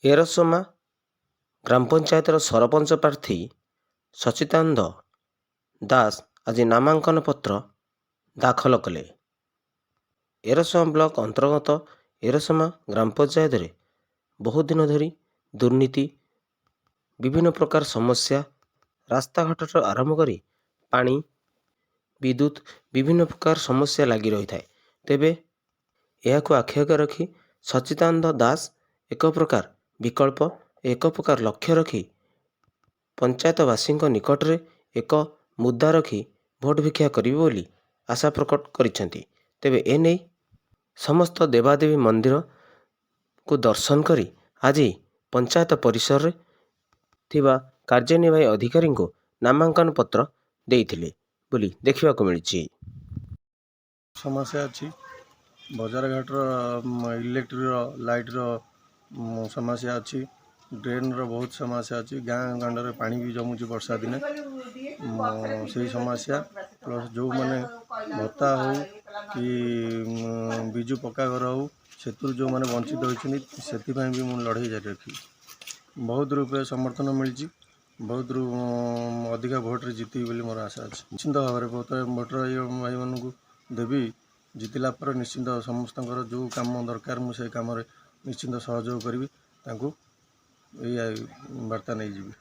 ଏରସମା ଗ୍ରାମ ପଞ୍ଚାୟତର ସରପଞ୍ଚ ପ୍ରାର୍ଥୀ ସଚିଦାନନ୍ଦ ଦାସ ଆଜି ନାମାଙ୍କନ ପତ୍ର ଦାଖଲ କଲେ। ଏରସମା ବ୍ଲକ ଅନ୍ତର୍ଗତ ଏରସମା ଗ୍ରାମ ପଞ୍ଚାୟତରେ ବହୁତ ଦିନ ଧରି ଦୁର୍ନୀତି, ବିଭିନ୍ନ ପ୍ରକାର ସମସ୍ୟା, ରାସ୍ତାଘାଟଠାରୁ ଆରମ୍ଭ କରି ପାଣି, ବିଦ୍ୟୁତ, ବିଭିନ୍ନ ପ୍ରକାର ସମସ୍ୟା ଲାଗି ରହିଥାଏ। ତେବେ ଏହାକୁ ଆଖି ଆଗରେ ରଖି ସଚିଦାନନ୍ଦ ଦାସ ଏକ ପ୍ରକାର ବିକଳ୍ପ, ଏକ ପ୍ରକାର ଲକ୍ଷ୍ୟ ରଖି ପଞ୍ଚାୟତବାସୀଙ୍କ ନିକଟରେ ଏକ ମୁଦ୍ଦା ରଖି ଭୋଟ ଭିକ୍ଷା କରିବେ ବୋଲି ଆଶା ପ୍ରକଟ କରିଛନ୍ତି। ତେବେ ଏନେଇ ସମସ୍ତ ଦେବାଦେବୀ ମନ୍ଦିରକୁ ଦର୍ଶନ କରି ଆଜି ପଞ୍ଚାୟତ ପରିସରରେ ଥିବା କାର୍ଯ୍ୟନିର୍ବାହୀ ଅଧିକାରୀଙ୍କୁ ନାମାଙ୍କନ ପତ୍ର ଦେଇଥିଲେ ବୋଲି ଦେଖିବାକୁ ମିଳିଛି। ସମସ୍ୟା ଅଛି ବଜାରଘାଟର, ଇଲେକ୍ଟ୍ରିର, ଲାଇଟ୍ର ସମସ୍ୟା ଅଛି, ଡ୍ରେନ୍ର ବହୁତ ସମସ୍ୟା ଅଛି। ଗାଁ ଗଣ୍ଡରେ ପାଣି ବି ଜମୁଛି ବର୍ଷା ଦିନେ, ସେଇ ସମସ୍ୟା। ପ୍ଲସ୍ ଯେଉଁମାନେ ଭତ୍ତା ହେଉ କି ବିଜୁ ପକ୍କା ଘର ହେଉ, ସେଥିରୁ ଯେଉଁମାନେ ବଞ୍ଚିତ ହୋଇଛନ୍ତି, ସେଥିପାଇଁ ବି ମୁଁ ଲଢ଼େଇ ଜାରି ରଖିବି। ବହୁତ ରୂପେ ସମର୍ଥନ ମିଳିଛି। ବହୁତରୁ ଅଧିକା ଭୋଟରେ ଜିତିବି ବୋଲି ମୋର ଆଶା ଅଛି। ନିଶ୍ଚିନ୍ତ ଭାବରେ ବହୁତ ଭୋଟର ଭାଇମାନଙ୍କୁ ଦେବି। ଜିତିଲା ପରେ ନିଶ୍ଚିନ୍ତ ସମସ୍ତଙ୍କର ଯେଉଁ କାମ ଦରକାର, ମୁଁ ସେଇ କାମରେ ନିଶ୍ଚିନ୍ତ ସହଯୋଗ କରିବି। ତାଙ୍କୁ ଏଇ ବାର୍ତ୍ତା ନେଇଯିବି।